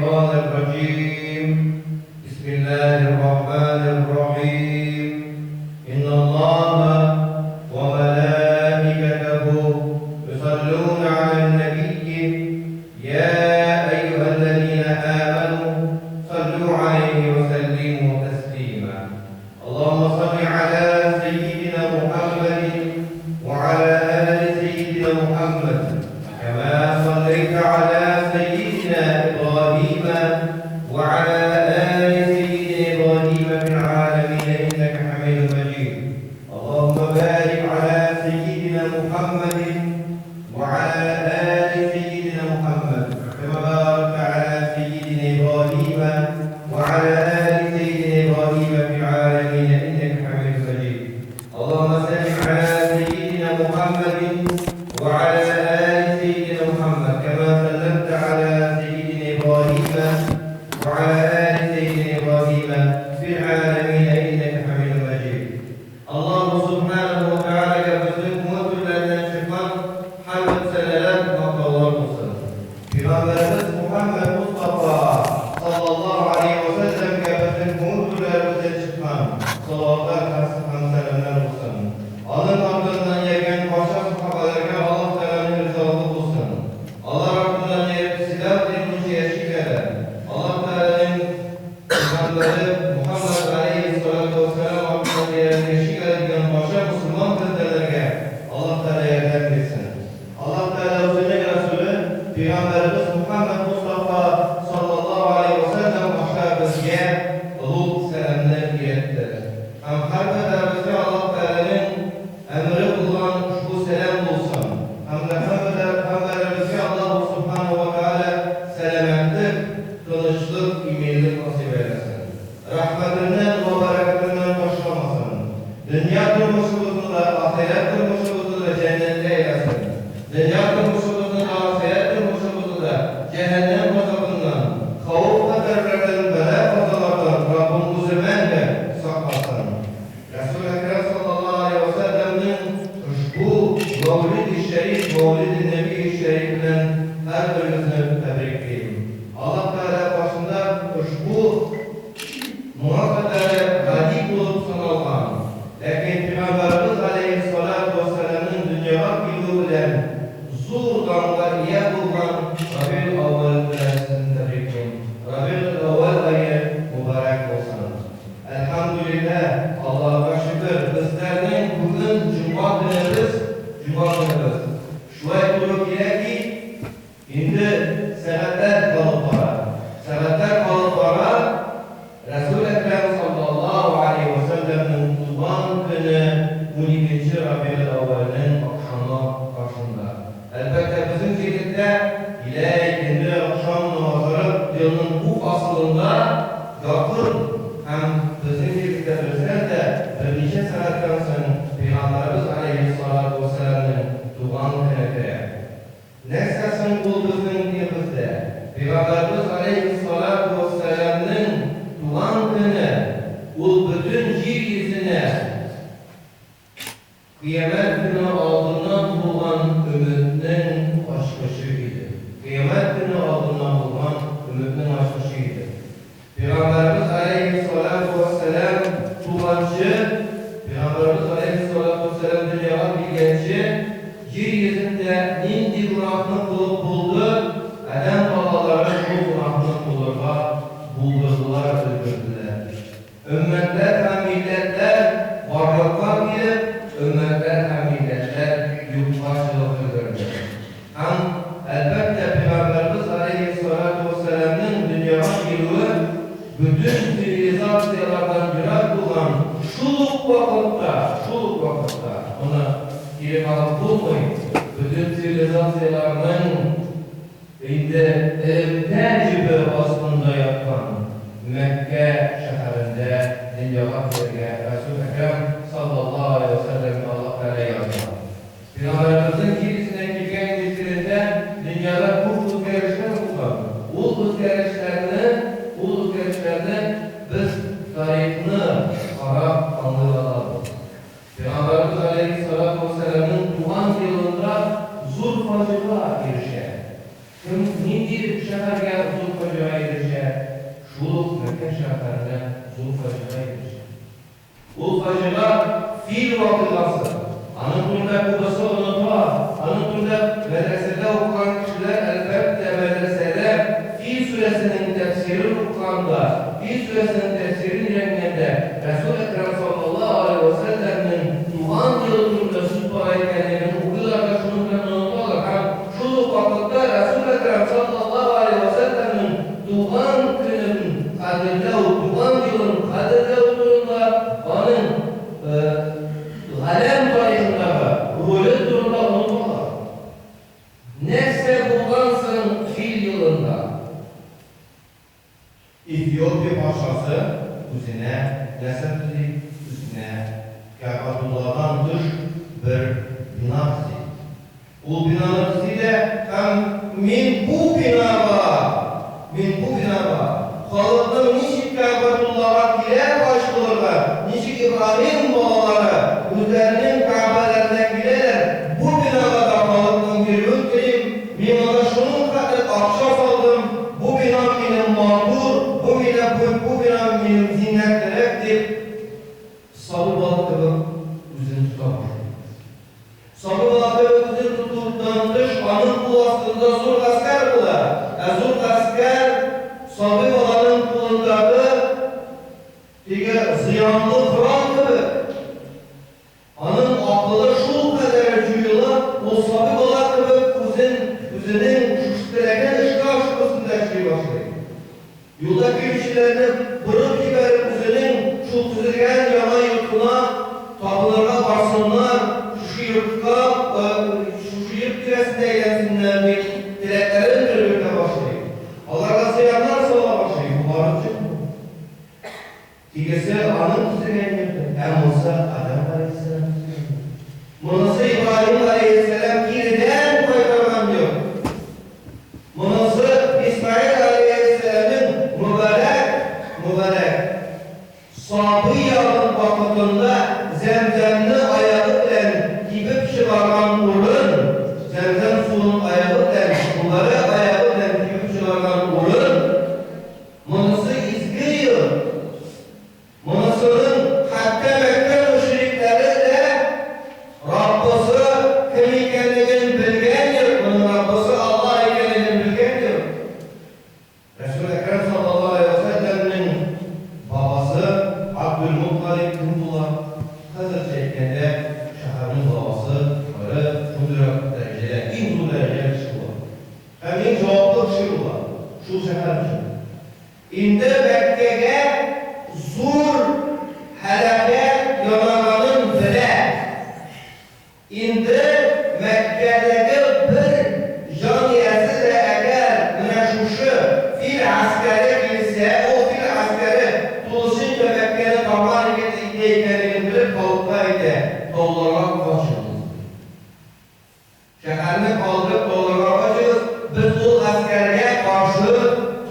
шайтанир-раҗим. Бисмиллаһир-рахманир-рахим. Инналлаһа ва малаикатаһу юсаллуна алан-набийи я әйюһәлләзина аману саллу алейһи ва сәллиму тәслима. Аллаһумма салли аля сәййидина Мухаммадин ва аля али сәййидина Мухаммад кама саллайта аля сәййидина Ибраһима ва аля али сәййидина Ибраһима фил аламин иннака Хамидун Маҗид. Аллаһумма барик аля сәййидина Мухаммадин ва аля али сәййидина Мухаммад кама баракта аля сәййидина Ибраһима ва аля али сәййидина Ибраһима фил аламин иннака Хамидун Маҗид. Аллаһумма салли аля сәййидина Мухаммадин ва аля али сәййидина Мухаммад кама салламта аля сәййидина Ибраһима ва аля али сәййидина Ибраһима фил аламин иннака Хамидун Маҗид. Аллаһу субханаһу ва таалагә безнең күңел түрләреннән чыккан хәмд-сәнәләр, мактаулар булсын. Пәйгамбәребез Мухәммәд Мостафа саллаллаһу алейһи ва сәлләмгә безнең күңел түрләребездән чыккан салаватлар һәм сәламнәр булсын. Аның артыннан ияргән барча сахабәләргә Аллаһ Тәгаләнең ризалыгы булсын. Алар артыннан ияреп Ислам дине буенча яши кадәр Аллаһ Тәгаләнең Пәйгамбәре Мухәммәд галәйһиссалату вәссәлам артыннан ияреп яши кадәр дигән барча мөселман бәндәләргә Аллаһ Тәгалә ярдәм бирсен. Аллаһ Тәгалә Үзенең Рәсүле, Пәйгамбәребез Мухәммәд Мостафа саллаллаһу галәйһи вә сәлләм аша безгә олуг сәламне өйрәтте. Һәм һәрберебезгә Аллаһ Тәгаләнең әмере булган ошбу сәлам булсын. Һәм дә һәммәләребезгә Аллаһу Субханаһу вә Тәгалә сәламәтлек, тынычлык, иминлек насыйп әйләсен. Рәхмәтеннән вә бәрәкәтеннән ташламасын. Дөнья тормышыбызны да, ахирәт тормышыбызны да җәннәткә әйләсен. Дөнья тормышыбызны да, ахирәт тормышыбызны да җәһәннәм газабыннан, хәвеф-хәтәрләрдән, бәла-казалардан Раббым Үзе мәңге сакласын. Рәсүл Әкрәм саллаллаһу галәйһи вә сәлләмнең ошбу Мәүлиди-шәриф, Мәүлиди-нәбии-шәриф белән һәрберегезне тәбриклим. Аллаһ Тәгалә каршында ошбу моңа кадәре гади булып саналган, ләкин Пәйгамбәребез галәйһиссалату вәссәламнең дөньяга килүе белән зур данга ия булган Рабигыль-әүвәл белән сезне тәбриклим. Рабигыль-әүвәл ае мөбарәк булсын! Әлхәмдүлилләһ, Аллаһыга шөкер, безләрнең бүген җомга көнебез, җомга көнебез. Шулай туры килә ки, Инде сәгатьләр калып бара. Сәгатьләр калып бара, Рәсүл Әкрәм саллаллаһу галәйһи вә сәлләмнең туган көне уникенче Рабигыль-әүвәлнең ахшамы каршында. Әлбәттә, безнең җирлектә илә икенде ахшам намазлары елның бу фасылында якын һәм безнең җирлектә дөрестән дә берничә сәгатьтән соң Пәйгамбәребез галәйһиссалату вәссәламнең туган көне керә. Нәрсә соң ул безнең динебездә? Пәйгамбәребез галәйһиссалату вәссәламнең туган көне, ул бөтен җир йөзенә Кыямәт көне алдыннан булган өметнең ачкычы иде. Кыямәт көне алдыннан булган өметнең ачкычы иде. Пәйгамбәребез галәйһиссалату вәссәлам туганчы, Пәйгамбәребез галәйһиссалату вәссәлам дөньяга килгәнче, җир йөзендә нинди гөнаһны кылып булды, адәм балалары шул гөнаһны кылырга булдырдылар, өлгерделәр. Өммәтләр һәм милләтләр барлыкка килеп, өммәтләр һәм милләтләр юкка чыгып өлгерде. Һәм, әлбәттә, Пәйгамбәребез галәйһиссалату вәссәламнең дөньяга килүе бөтен цивилизацияләрдән ерак булган шул ук вакытта, шул ук вакытта, моны кире кагып булмый, бөтен цивилизацияләрнең инде элемтә җебе астында яткан Мәккә шәһәрендә дөньяга килергә Рәсүл Әкрәм саллаллаһу галәйһи вә сәлләмгә Аллаһ Тәгалә язган. Пәйгамбәребезнең җир йөзенә килгән мизгелендә дөньяда күп үзгәрешләр булган. Ул үзгәрешләрне, ул үзгәрешләрне без тарихны карап аңлый алабыз. Пәйгамбәребез галәйһиссалату вәссәламнең туган елында зур фаҗига ирешә. Кем, нинди? Фил вакыйгасы. Аның турында күбесе оныта. Аның турында мәдрәсәдә укыган кешеләр, әлбәттә, мәдрәсәдә Фил сүрәсенең тәфсирен укыганда, Фил сүрәсенең тәфсирен өйрәнгәндә, Рәсүл Әкрәм салләллаһу галәйһи вә сәлләмнең туган елы турында сүз бара икәнлеген укыйлар да шуның белән оныталар һәм шул ук вакытта Рәсүл Әкрәм салләллаһу галәйһи вә сәлләмнең туган көнен кадерләү, туган елын кадерләү турында аның галәм тарихындагы роле турында оныталар. Нәрсә булган соң Фил елында? Эфиопия патшасы үзенә нәрсә төзи? Үзенә Кәгъбәтулладан тыш бер бина төзи. Ул бинаны төзи дә һәм, Мин бу бинага, мин бу бинага халыкның ничек Кәгъбәтуллага килә хаҗ кылырга, ничек Ибраһим балалары үзләренең Кәгъбәләренә киләләр, бу бинага да халыкның йөрүен телим, мин анда шуның хәтле акча салдым, бу бинам минем матур, бу бина, бу бинам минем зиннәтлерәк, дип, сабый бала кебек үзен тота башлый. Сабый бала кебек үзен тотудан тыш, аның кул астында зур гаскәр була. Ә зур гаскәр сабый баланың кулындагы теге зыянлы корал кебек. Аның акылы шулкадәр җуела, ул сабый бала кебек үзен, үзенең шушы теләгән эшкә ашыгу өстендә эшли башлый. Юлда килүчеләрне борып җибәреп, үзенең шул төзелгән яңа йортына табынырга барсыннар, шушы йортка, шушы йорт тирәсендә әйләнсеннәр дип, теләкләрен өлгертә башлый. Аларга зыяннар сала башлый. Бу барып чыкмый. Тегесе аның төзегән йорты, ә монысы Адәм галәйһиссәлам төзегән йорт. Монысы Ибраһим галәйһиссәлам киредән кайтарган йорт. Монысы Исмаил галәйһиссәламнең мөбарәк, мөбарәк, сабый ягын вакытында Зәмзәмне аягы белән тибеп чыгарган урын, Зәмзәм суын аягы белән, мөбарәк аягы белән тибеп чыгарган урын. Монысы изге йорт. Монысының хәтта Мәккә мөшрикләре дә Раббысы кем икәнлеген белгән йорт, моның Раббысы Аллаһ икәнлеген белгән йорт. Рәсүл Әкрәм саллаллаһу галәйһи вә сәлләмнең бабасы Габделмутгалиб кем була? Хәзерчә әйткәндә, шәһәрнең бабасы, бары шундыйрак дәрәҗәдә, иң зур дәрәҗәле кеше була. Һәм иң җаваплы кеше була шул шәһәр өчен. Инде Мәккәгә зур һәлакәт янаганын белә. Инде Мәккәдәге бер җан иясе дә әгәр менә шушы фил гаскәре килсә, ул фил гаскәре тулысынча Мәккәне тарлар итә икәнлеген белеп, халыкка әйтә, Тауларга качыгыз, ди. Шәһәрне калдырып тауларга качыгыз, без ул гаскәргә каршы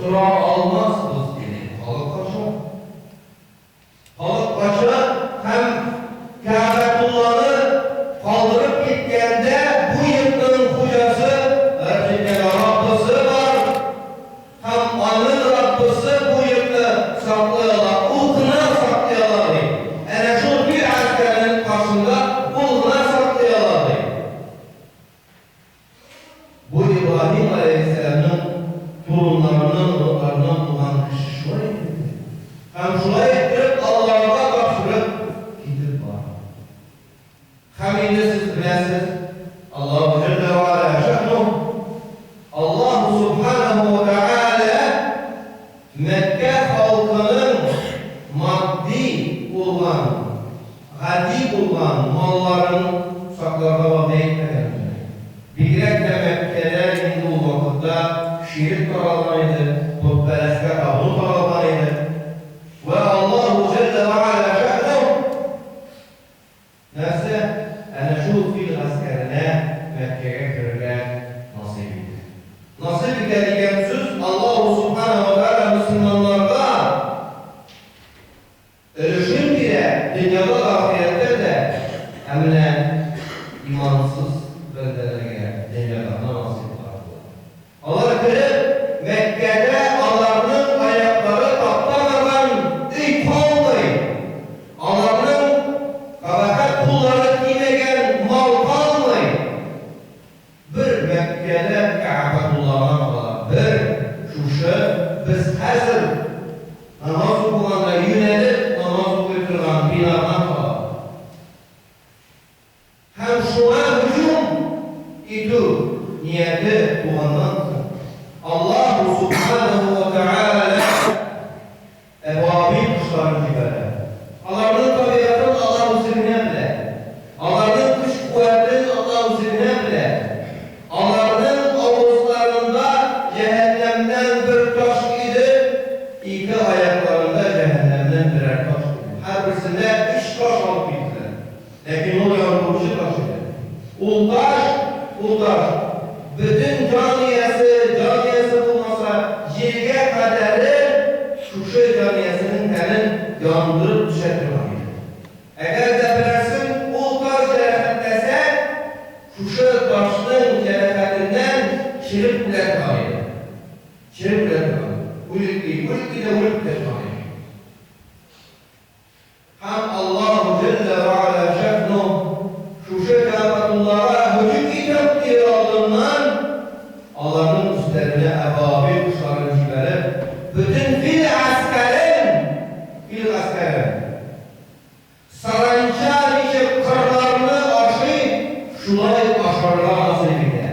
тора алмасбыз, диде. Халык кача. Халык кача һәм Кәгъбәтулланы калдырып киткәндә бу йортның хуҗасы, гарәпчә әйткәндә, Раббысы бар һәм аның Раббысы бу йортны саклый ала, ул гына саклый ала, ди. Әнә шул фил гаскәренең каршында ул гына саклый ала, ди. Бу Ибраһим галәйһиссәламның туруннарыннан, оныкларыннан булган кеше шулай итеп ди. Һәм шулай иттереп Аллаһыга тапшырып китеп бара. Һәм инде сез беләсез, Аллаһу җәллә вә галә шәънуһ, Аллаһу субханаһу вә тәгалә Мәккә халкының матди булган, гади булган малларын сакларга вәгъдә итмәгән үзенә. Бигрәк тә Мәккәдә инде ул вакытта ширек таралган иде, потпәрәсткә табыну таралган иде. Вә Аллаһу җәллә вә галә шәънуһ, Нәрсә? Әнә шул фил гаскәренә Мәккәгә керергә насыйп итә. Насыйп итә дигән сүз Аллаһу Субхана ва Тәгалә мөселманнарга өлешен бирә, дөньяда да, ахирәттә дә. Ә менә. без хәзер намаз укыганда юнәлеп намаз укый торган бинага таба. Һәм шуңа һөҗүм итү нияте туганнан соң, Аллаһу Сүбхәнәһү вә Тәгалә әбабил кошларын җибәрә. Аларның табигатен Аллаһ Үзе генә белә. Аларның көч-куәтен Аллаһ Үзе генә белә. Аларның авызларында җәһәннәмнән бер таш иде, ике аякларында җәһәннәмнән берәр таш иде. Һәрберсендә өч таш алып килделәр. Ләкин ул яндыручы таш иде. Ул таш, ул таш, бөтен җан иясе, җан иясе булмаса, җиргә кадәре шушы җан иясенең тәнен яндырып төшә торган иде. Әгәр дә берәрсен ул таш җәрәхәтләсә, шушы ташның җәрәхәтеннән череп үлә торган иде. Череп үлә торган иде. Үлеп, үлеп дә үлеп китә торган иде. Һәм Аллаһу җәллә вә галә шәъну шушы Кәгъбәтуллага һөҗүм итү алдыннан аларның өсләренә әбабил кошларын җибәреп, бөтен фил гаскәрен, фил гаскәрен, саранча ничек кырларны ашый, шулай ашарга насыйп итә.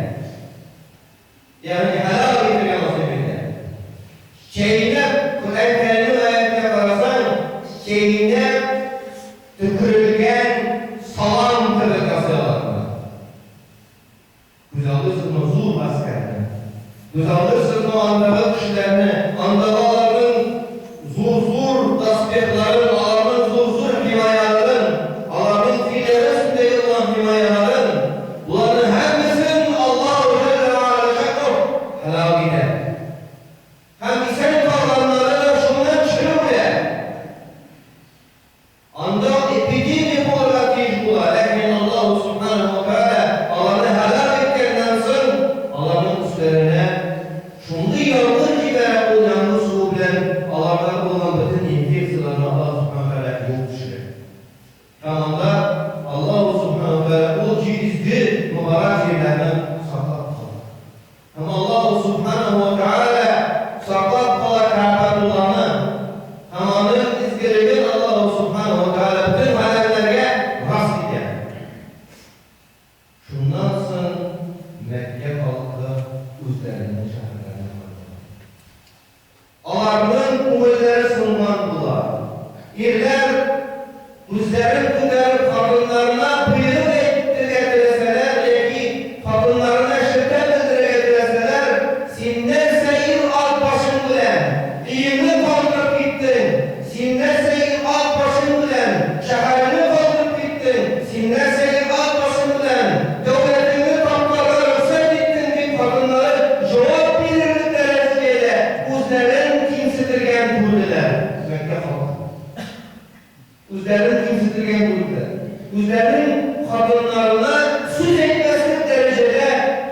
Ягъни һәлак итәргә насыйп итә. Чәйнәп, Коръән Кәримнең аятенә карасаң, чәйнәп төкерелгән салам кебек ясый аларны. Күзаллыйсызмы зур гаскәрне? Күзаллыйсызмы андагы кешеләрне, андагы аларның зур-зур доспехларын, аларның зур-зур һимаяларын, аларның филләре өстендәге булган һимаяларын? Боларның һәммәсен Аллаһу җәллә вә галә шәкүр һәлак итә. Һәм исән калганнары да шуннан чыгып үлә. Анда эпидемия булырга тиеш була, ләкин Аллаһу Сүбхәнәһү вә Тәгалә аларны һәлак иткәннән соң, аларның өсләренә шундый яңгыр җибәрә, ул яңгыр суы белән алардагы булган бөтен инфекцияләрне Аллаһу Сүбхәнәһү вә Тәгалә юып төшерә. Һәм анда Аллаһу Сүбхәнәһү вә Тәгалә ул изге мөбарәк җирләрне саклап кала. Һәм Аллаһу Сүбхәнәһү вә Тәгалә саклап кала Кәгъбәтулланы һәм аның изгелеген Аллаһу Сүбхәнәһү вә Тәгалә бөтен галәмнәргә рас итә. Шуннан соң Мәккә халкы үзләренең шәһәрләренә кайта. Аларның күңелләре сынган була. Ирләр, күзләрен күтәреп, хатыннарына боерык әйтергә теләсәләр яки хатыннарына шелтә белдерергә теләсәләр, Син нәрсә ир-ат башың белән өеңне калдырып киттең? Син нәрсә ир-ат башың белән шәһәреңне калдырып киттең? Син нәрсә ир-ат башың белән дәүләтеңне таптарга рөхсәт иттең? дип хатыннары җавап бирерлек дәрәҗәдә үзләрен кимсетелгән күрделәр. Мәккә халкы үзләрен кимсетелгән күрделәр. Үзләренең хатыннарына сүз әйтмәслек дәрәҗәдә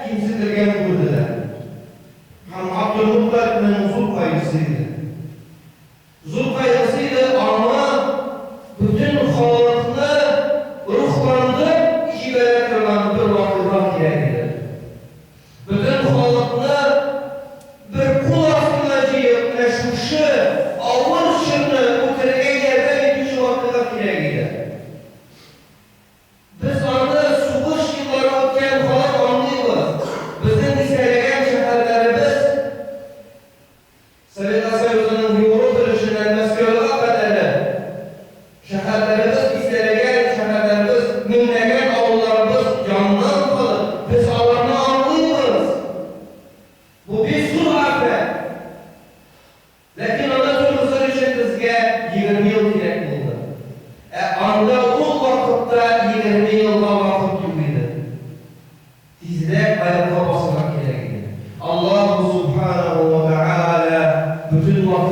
кимсетелгән күрделәр. Һәм Габделмутталибнең зур кайгысы иде. Зур кайгысы иде аңа бөтен халыкны рухландырып җибәрә торган бер вакыйга кирәк иде. Бөтен халыкны бер кул астына җыеп, менә шушы авыр чорны үтерергә ярдәм итүче вакыйга кирәк иде. Без аны, сугыш еллары үткән халык, аңлыйбыз. Безнең дистәләгән шәһәрләребез Советлар Союзының Европа өлешеннән Мәскәүгә кадәрле шәһәрләребез, дистәләгән шәһәрләребез, меңләгән авылларыбыз яннан калып, без аларны аңлыйбыз. Бу бик зур афәт. Ләкин аны торгызыр өчен безгә 20 ел кирәк булды. Ә анда ул вакытта 20 елга вакыт юк иде. Тизрәк аякка басарга кирәк иде. Аллаһу Субханаһу ва Тәгалә бөтен вакыт.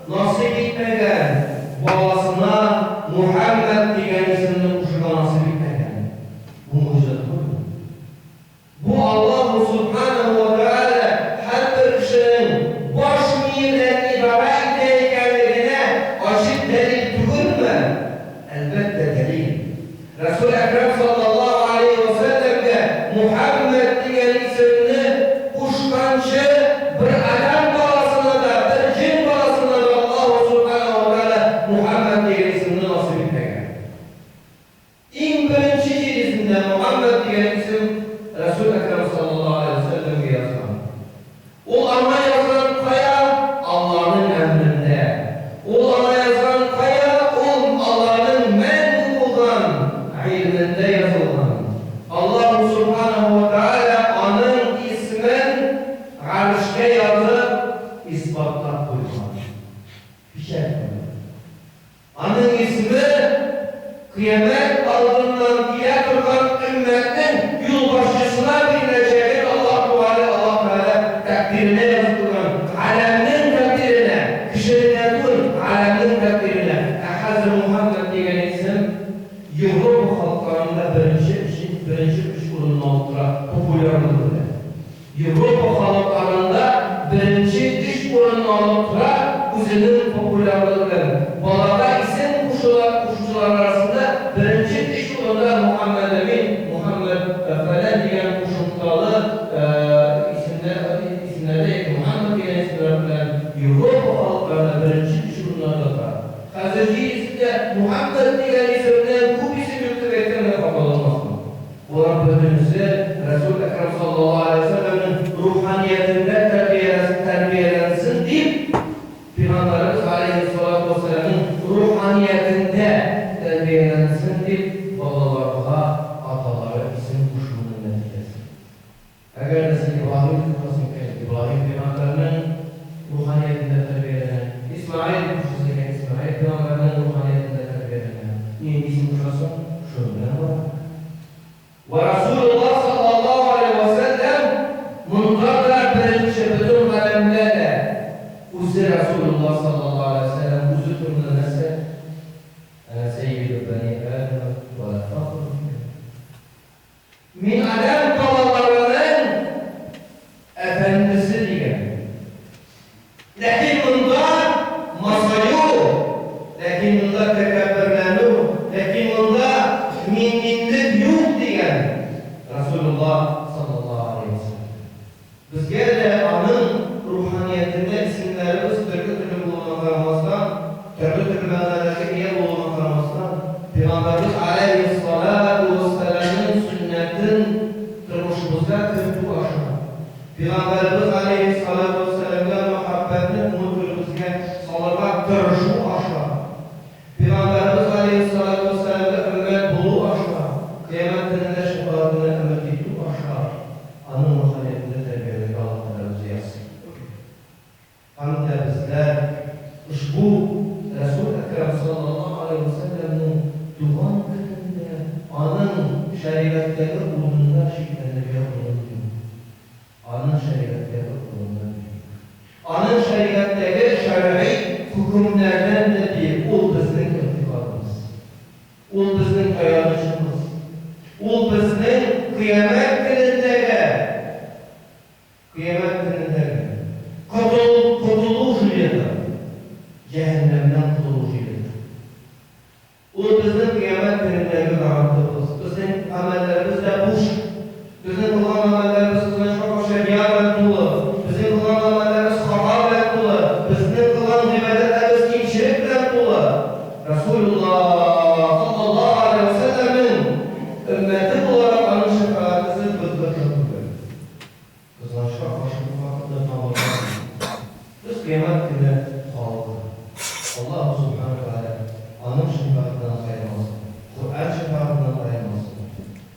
насыйп итмәгән, баласына Мухәммәд дигән исемне кушырга насыйп итмәгән. Бу могҗиза түгелме? Бу Аллаһу Сүбхәнәһү вә Тәгалә һәрбер кешенең баш мие белән идарә итә икәнлегенә ачык дәлил түгелме? Әлбәттә, дәлил. Рәсүл Әкрәм саллаллаһу галәйһи вә сәлләмгә Мухәммәд дигән исемне кушканчы, бер адәм баласына да, бер җен баласына да Аллаһу Сүбхәнәһү вә Тәгалә Мухәммәд дигән исемне насыйп итмәгән. Иң беренче җир йөзендә Мөхәммәд дигән исем Рәсүл Әкрәм саллаллаһу галәйһи вә сәлләмгә язган. Ул аңа язган кая? Алланың әмерендә. Ул аңа язган кая? Ул Алланың мәңге булган гыйльмендә язылган. Аллаһу Сүбхәнәһү вә Тәгалә аның исемен Гарешкә язып, исбатлап куйган. Печать куйган. Аның исеме Кыямәт алдыннан килә торган өммәтнең юлбашчысына биреләчәген Аллаһ Тәгалә Аллаһ Тәгалә тәкъдиренә язып куйган, галәмнең тәкъдиренә, кешенең түгел, галәмнең тәкъдиренә. Ә хәзер Мухәммәд дигән исем Европа халыкларында беренче өчен беренче өч урынны алып тора популярлыгы белән. Европа халыкларында беренче өч урынны алып тора, үзенең популярлыгы белән. Балага исем кушулар кушучылар арасында беренче өч урында Мөхәммәдәмин, Мөхәммәд фәлән дигән кушымталы исемнәр исемнәрдә яки Мөхәммәд дигән исемнәр белән Европа халыкларында беренче өч урыннарда тора. Хәзер җир йөзендә Мөхәммәд дигән исемнән күп исем юк дип әйтсәм дә хаталанмасмын. Болар бөтенесе Рәсүл Әкрәм саллаллаһу галәйһи вә сәлләмнең руханиятендә тәрбияләнсен дип, Пәйгамбәребез галәйһиссалату вәссәламнең руханиятендә тәрбияләнсен дип балаларга аталары исем кушуының нәтиҗәсе. Әгәр дә син Ибраһим кушасың икән, Ибраһим пәйгамбәрнең руханиятендә тәрбияләнә. Исмәгыйль кушасың икән, Исмәгыйль пәйгамбәрнең руханиятендә тәрбияләнә. Нинди исем кушасың, шуның белән бара. Вә Расулуллаһ саллаллаһу галәйһи вә сәлләм монда да беренче, бөтен галәмдә дә үзе Расулуллаһ саллаллаһу галәйһи вә сәлләм үзе турында нәрсә? Әнә сәййиду бәни Адәм вә лә фәхр дигән. Мин адәм балаларының әфәндесе дигән. Ләкин монда масаю, ләкин монда тәкәбберләнү, ләкин монда мин-минлек юк дигән Расулулла саллаллаһу алейһи ва сәлләм. Безгә дә аның руханиятендә исемнәребез төрле-төрле булуына карамастан, төрле-төрле мәгънәләргә ия булуына карамастан, Пәйгамбәребез галәйһиссалату вәссәламнең сөннәтен тормышыбызга кертү аша, Пәйгамбәребез галәйһиссалату вәссәламгә мәхәббәтне күңел түребезгә салырга тырышу аша, Пәйгамбәребез галәйһиссалату вәссәламгә өммәт булу аша, Кыямәт көнендә шәфәгатенә өмет итү аша аның руханиятендә тәрбияләргә Аллаһ Тәгалә үзе язсын. Һәм дә безләр ошбу Рәсүл Әкрәм саллаллаһу галәйһи вә сәлләмнең туган көнендә аның шәригатьтәге урынында шикләнергә урын юк. Аның шәригатьтәге урыны бөек. Аның шәригатьтәге шәргый хөкемнәрдән дә бөек. Ул безнең игътикадыбыз. Ул безнең таянычыбыз. Ул безнең Кыямәт көнендәге, Кыямәт көнендәге котыл, котылу жилеты, җәһәннәмнән котылу жилеты. Ул безнең Кыямәт көнендәге гарантыбыз. Безнең гамәлләребез дә буш. Безнең кылган гамәлләребез, кызганычка каршы, рия белән тулы. Безнең кылган гамәлләребез хата белән тулы. Безнең кылган гыйбадәтләребез кимчелек белән тулы. Расулуллаһ саллаллаһу галәйһи вә сәлләмнең өммәте буларак аның шәфәгатесез без бер дә түгел. Кызганычка каршы, бу вакытны табарга кыен. Без Кыямәт көне халкы. Аллаһу Сүбхәнәһү вә Тәгалә Аның шәфәгатеннән аермасын, Коръән шәфәгатеннән аермасын.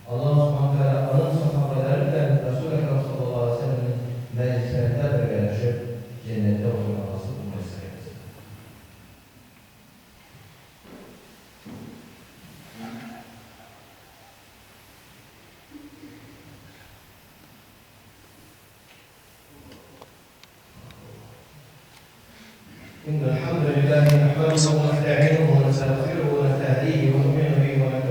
Аллаһу Сүбхәнәһү вә Тәгалә Аның сәхабәләре белән Рәсүл Әкрәм саллаллаһу галәйһи вә сәлләмнең мәҗлесләрендә бергәләшеп җәннәттә утырырга насыйп мөяссәр итсен. إن الحمد لله نحمده ونستعينه ونستغفره ونستهديه ونؤمن به.